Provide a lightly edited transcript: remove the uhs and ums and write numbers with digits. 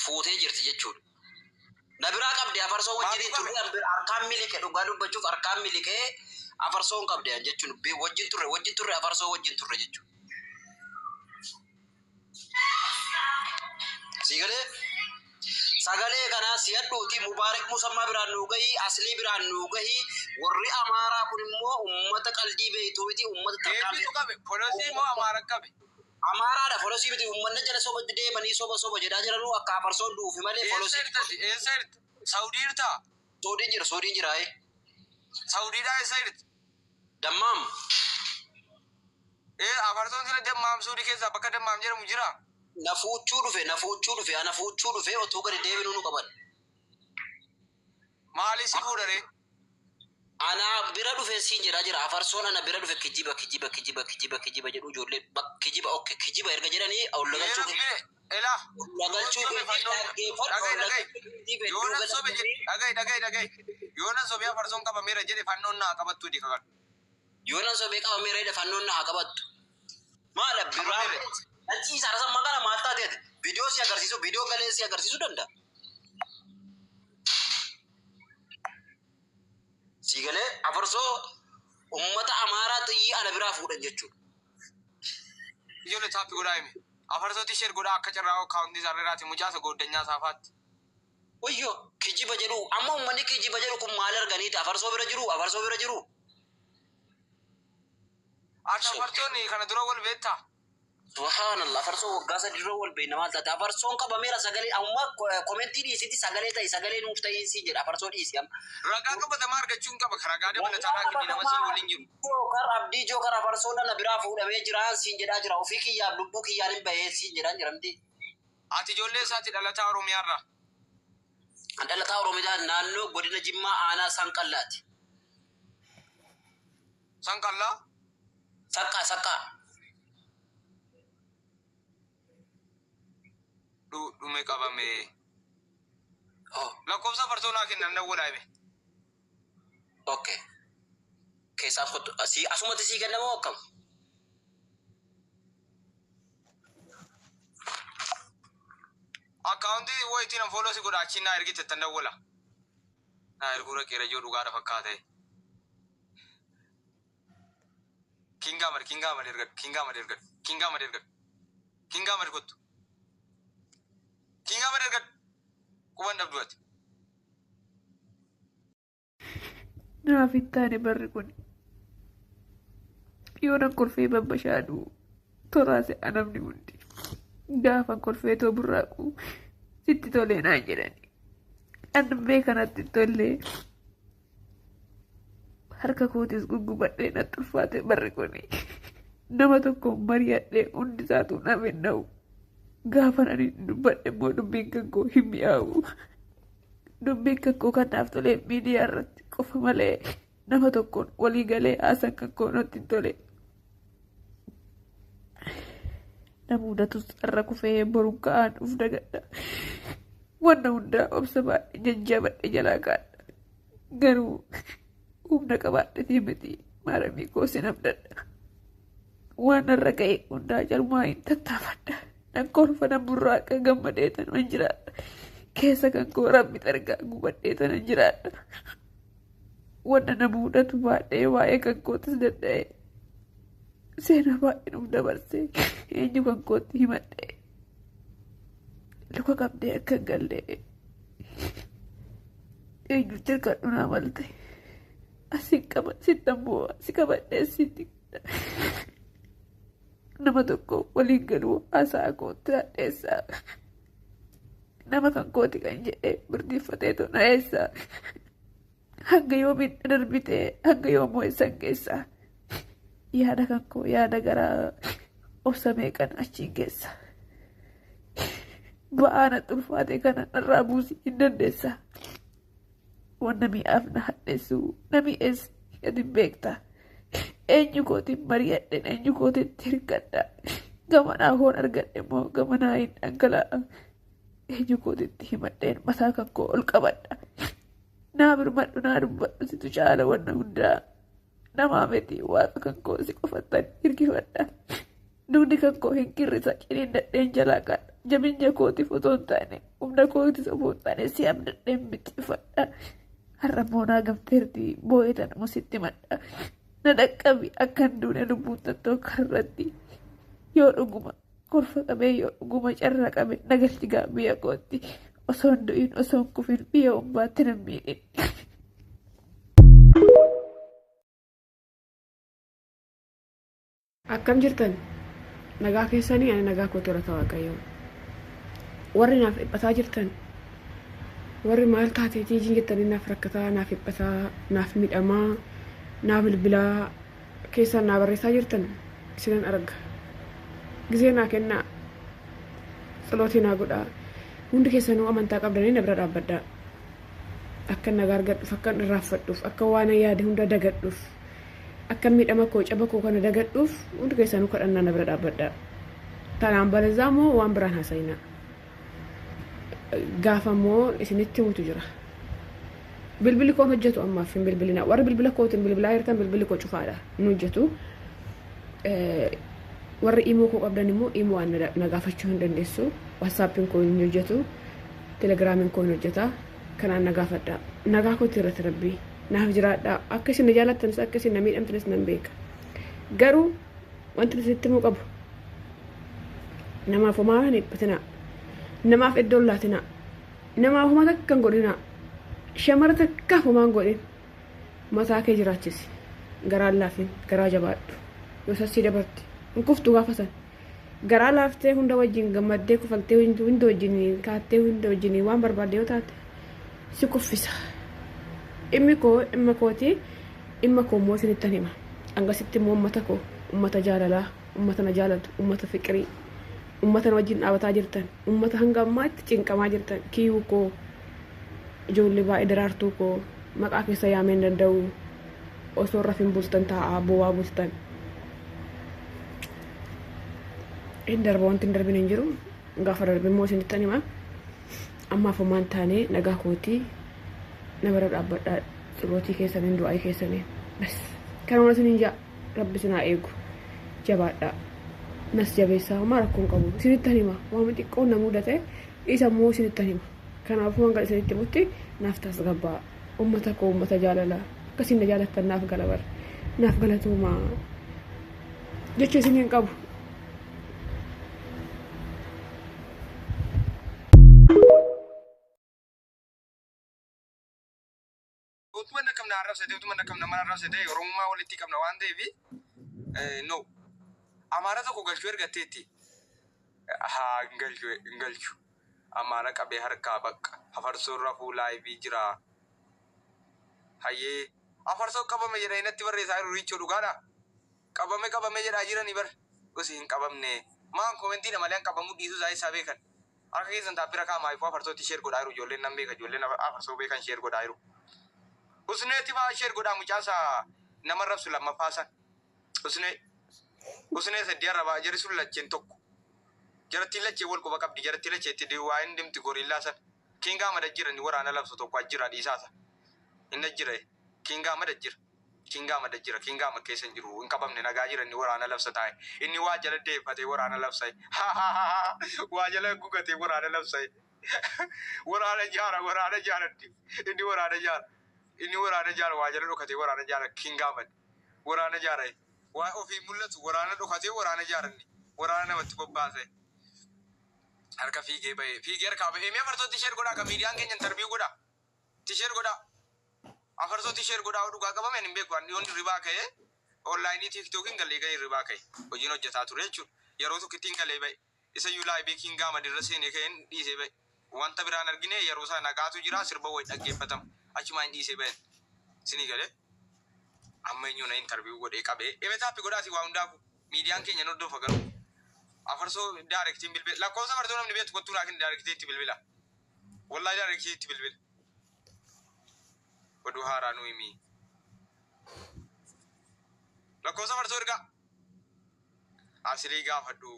Fuutee jirti jechuudha. Na biraa qabde afarsoo wajjin turre, harkaan miliqe, dhugaa dubbachuuf harkaan miliqee afarsoon qabde jechuun, wajjin turre, wajjin turre, afarsoo wajjin turre jechuudha. Si galee sagalee kanaa siyadhuuti Mubaarik Musammaa biraan nuu gahii, Aslii biraan nuu gahii. Warri Amaaraa kun immoo ummata qaldii beektuu miti, ummata tarkaanfii. Eenyutu qabe? Polisii moo Amaara qabe? Amaaraadha, folosii miti. Uummanni jala soba deemanii soba soba jedhaa jiranuu akka afarsoon duufi malee Eessa folosii. jirta? Eessa jirta? Saudii jirtaa? Soodiin jira, soodiin jira. Saudiidhaa eessa jirta? Dammaam. Ee, afarsoon sila Dammaam Suudii keessaa bakka Dammaam jedhamu jira. Na fuuchuu dhufe, na fuuchuu dhufe, ana fuuchuu dhufe, otuu gadi deebinuu nu qaban. Maali si fuudhare? Ana bira dhufe siin jedhaa jira. Afarsoon ana bira dhufe. Kijiba, kijiba, kijiba, kijiba, kijiba jedhu ijoollee. Kijiba, okay, kijiba erga jedhanii ol galchuu Elaa. ol galchuu dhaggeeffadhu. Dhaga'i Ol dhaga'i. galchuu Yoonan sobe jedhe, dhaga'i dhaga'i dhaga'i. Yoonan sobee afarsoon qabameera jedhe, fannoon naa qabattuu di kakadhu. Yoonan sobee qabameera jedhe, fannoon na haa qabattu. Maala biraa achiisa arasa magana maal taate ati? Viidiyoo si agarsiisu, viidiyoo galee si agarsiisuu danda'a. Si galee afarsoo ummata Amaaraa xiyyii ana biraa fuudhan jechuudha. Ijoollee, tap godhaa himi. Afarsooti share godhaa, akka carraa akkaawuntii isaa irraati mucaasa gooddanyaa saafaatti. Wayyo, kijiba jedhu. Amma uummanni kijiba jedhu kun maal arganiiti? Afarsoo bira jiru, afarsoo bira jiru. Ati afarsoon kana dura wal beektaa? Subhaanallah, afarsoo waggaa 3 dura wal beekna. Maal taate? Afarsoon qabameera, sagalee amma komentii dhiisiti, sagalee ta'i, sagalee nuuf ta'ii siin jedha, afarsoo dhiisi amma. Ragaa qabatamaa argachuun qaba. Ragaa dabalataa naa kenni, nama siin waliin jiru. Jookar, Abdii Jookar, afarsoon ana biraa fuudhamee jira siin jedhaa jira. Ofii kiyyaaf lubbuu kiyyaan hin bahee siin jedhaan jiramti. Ati ijoollee isaati dhalataa Oromiyaarraa? Dhalataa Oromiyaa, naannoo godina Jimmaa, aanaa Sanqallaati. Sanqallaa? Saqqaa, saqqaa. Dhume qabame. Oh, Lakkoofsa afarsoo naa kennan, dawwalaa hime. Okay. Keessaaf kottu. Si asumatti sii kennamoo akkam? Akkaawuntii wayitiin an follow si godha, achiin naa ergite tan dawwala. Naa erguu dhaqeera ijoo dhugaadha fakkaate. Kingaa mali, kingaa mali ergadhu, kingaa mali ergadhu, kingaa mali ergadhu. Kingaa mali kottu. Kingaa mali ergadhu. Quban dhabdu ati. Naaf hin taane barri kun. Yoo nan kolfee babbashaadhu tolaa se'a namni hundi. Gaafan kolfee too burraaqu sitti tolee naan jedhani. An beekanatti hin tollee, harka kootis guggubadhee natti ulfaate barri kun. Nama tokko mari'adhee hundi isaatu naaf hin dha'u. Gaafan ani dubbadhe immoo dubbiin kan koo hin mi'aawu. Dubbiin kan koo kan naaf tolee miidiyaa irratti qofa malee nama tokkoon walii galee haasaan kan koo natti hin tole. Na mudatus har'a kufee boruun ka'aan uf dagadha. Wanna hundaa obsa baadhee jajjabadhe jalaa kaadha. Garuu humna qabaadhetii miti, maaramii koo sin abdadha. Waan narra ga'e hundaa jalumaa hin tattaafadha. Nan kolfa, nan burraaqa, gammadee tanan jiraadha. Keessa kan koo Rabbi argaa, gubadhee tanan jiraadha. Wanna na mudatu baadhee waa'ee kan kootis danda'e. Seenaa baay'ee nuuf dabarsee eenyu kan kootti himadhe. Luka qabdee akka hin galle eenyutti hirkadhu naa malte. Asin qaba sittan bu'a si qabadhee sitti nama tokko waliin galuu haasaa kootti hadheessaa. Nama kan kooti kan jedhee birdiiffateetu na eessaa. Hanga yoomiin darbitee, hanga yoomuu eessan geessaa. Yaada kan koo, yaada garaa obsa meeqan achiin geessa. Ba'aa natti ulfaate kana narraa buusii hin dandeessa. Wanna mi'aaf na hadheessu na mi'eessi gadi beekta. Eenyu kootiin mari'adhe, eenyu kootitti hirkadha. Gamanaa hoon argadhe immoo gamanaa hin dhangala'a. Eenyu kootitti himadheen mataa kan koo ol qabadha. Naa birmadhu, naa dubbadhu, situ caala wanna hundaa. Namaa miti, waaqa kan koo si qofattan hirkifadha. Dugdi kan koo hin kirrisa ciniinnadheen jalaa kaadha. Jabinya kootiif otoo hin taane humna kootiif otoo hin taane si abdadheen bixxifadha. Har'a moonaa gamteerti boo'ee tanuma sitti madha. Na dhaqqabi akka hin duune lubbuun tattoo karratti. Yoo dhuguma kolfa qabee yoo dhuguma carraa qabe na galchi gaa biyya kootti. Osoo hin du'in osoo hin kufin biyya umbaatti nan miidhin. Akkam jirtan? Nagaa keessanii? Ani nagaa koo tola Waaqayyoo. Warri naaf dhiphataa jirtan, warri maal taatee tiijiin jettanii naaf rakkataa, naaf dhiphataa, naaf miidhamaa, naaf bilbilaa keessaan naa barreessaa jirtan isinan arga. Gizee naa kennaa, tsalootii naa godhaa. Hundi keessanuu amantaa qabdanii na bira dhaabbadhaa. Akka nagaa argadhuuf, akka irraanfadhuuf, akka waan yaade hunda dagadhuuf, akka miidhama koo caba koo kana dagadhuuf hundi keessanuu kadhannaa na bira dhaabbadhaa. Tanaan balazaa moo waan biraan haasa'inaa. Gaafa immoo isinitti himutu jira. Bilbilli koon hojjetu ammaaf hin bilbilinaa. Warri bilbila kootiin bilbilaa jirtan bilbilli koo cufaadha. Hin hojjetu. Warri imoo koo qabdan immoo imoo waan na gaafachuu hin dandeessu. Waatsaappiin koo hin hojjetu. Telegiraamiin koo hin hojjeta. Kanaan na gaafadha. Nagaa kootti irratti rabbii. Naaf jiraadha. Akka isin na jaalattanis akka isin na miidhamtanis nan beeka. Garuu wanti isinitti himuu qabu namaaf homaa hin dhiphatinaa. Namaaf iddoo hin laatinaa. Namaaf homaa takka hin godhinaa. Shamara takkaaf homaa hin godhin. Mataa kee jiraachisi. Garaan laafin, garaa jabaadhu. Yoo sassii dabarti. Hin kuftu gaafa san. Garaa laaftee hunda wajjin gammaddee kufaltee hunda wajjin kaattee hunda wajjin waan barbaadde yoo taate si kuffisa. Dhimmi koo dhimma kooti, dhimma koo immoo isinittan hima. Hangasitti immoo uummata koo, uummata jaalalaa, uummata na jaalatu, uummata fiqirii, uummata na wajjin dhaabataa jirtan, uummata hanga ammaatti cinqamaa jirtan, kiyyuu koo, ijoollee baay'ee daraartuu koo, maqaa keessa yaamee hin danda'u. Osoo rafin bultan taa'aa bowaa bultan. Hin darba, wanti hin darbine hin jiru. Gaafa darbe immoo isinittan hima. Ammaaf homaa hin taane, nagaa kootii na bira dhaabbadhaa tsilootii keessaniin, du'aayii keessaniin. Bas kanuma isiniin jaa, rabbi isin haa eegu. Jabaadhaa. Nas jabeessaa, homaa rakkoon qabu. Isinittan hima. Waan xiqqoon na mudate isa immoo isinittan hima. Kanaafuu hanga isinitti himutti naaf tasgabbaa. Uummata koo, uummata jaalalaa. Akkasiin na jaalattan naaf gala bara. Naaf galatoomaa. Jecha isiniin qabu. Utuma inni akkam na arrabsate, utuma inni akkam nama arrabsate, Oromummaa walitti qabna waan ta'eef no. Amaara tokko galchuu ergatteetti. Haa, hin galchu, hin galchu. Amaara qabee harkaa bakka. Afarsoon rafuu live jira. Hayyee. Afarsoo qabame jedhanii natti barreessaa jiru, Riichoo, dhugaadha. Qabame qabame jedhaa jiranii bar. Gosi hin qabamne. Maan commentiidha malee an qabamuu dhiisuu isaa isaa beekan. Harka keessan taappira kaa'amaa ifuu afarsootti share godhaa jiru, ijoolleen nan beeka, ijoolleen afarsoo beekan share godhaa jiru. Usneetti fa'aa share godhaa, mucaasaa nama rabsu lammaffaa san. Usnee. Usnee seddii arrabaa jarri sun lacheen tokko. Jarattiin lacheen wal quba qabdi, jarattii lacheetti waa'een dimti gorillaa san. Kingaa Ahmad jira, inni waraana labsu tokko ajjira dhiisaasa. Inni ajjira, Kingaa Ahmad jira. Kingaa Ahmad jira. Kingaa Ahmad keessa hin jiru. Hin qabamne, nagaa jira, inni waraana labsa taa'e. Inni waa jala deeffatee waraana labsa'e. Waa jala gugatee waraana labsa'e. Waraana jaara, waraana jaaratti. Inni waraana jaara. Inni waraana jaara, waa jala dhokatee waraana jaara Kingaa Ahmad. Waraana jaara. Waa ofii mul'atu waraana dhokatee waraana jaaranni. Waraana namatti bobbaase. Harka fiigee bahee. Fiigee harkaa bahee. Mi'a afarsootti share godhaa kan miidiyaan keenya interview godhaa. Itti share godhaa. Afarsootti share godhaa, dhugaa qabame hin beeku. Ani yoon hirribaa ka'ee online TikTokiin galee gahee hirribaa ka'e. Hojiin hojjetaa ture jechuudha. Yeroo tokkittiin galee bahe. Isa iyyuu live Kingaa Ahmad irra seenee ka'een dhiisee bahe. Wanta biraan argine, yeroo isaa nagaatu jira, sirba wayi dhaggeeffatama. Achumaan hin dhiisee bahen. Isinii galee. Amma eenyu na interview godhee qabee. Eme tap godhaati waa hundaafu. Miidiyaan keenya hordofa garuu. Afarsoo directiin bilbila. Lakkoofsa afarsoo namni beektu kottuu naa kenni, directii itti bilbila. Wallahi directii itti bilbila. Oduu haaraa nu himi. Lakkoofsa afarsoo ergaa. Asilii gaafadhu.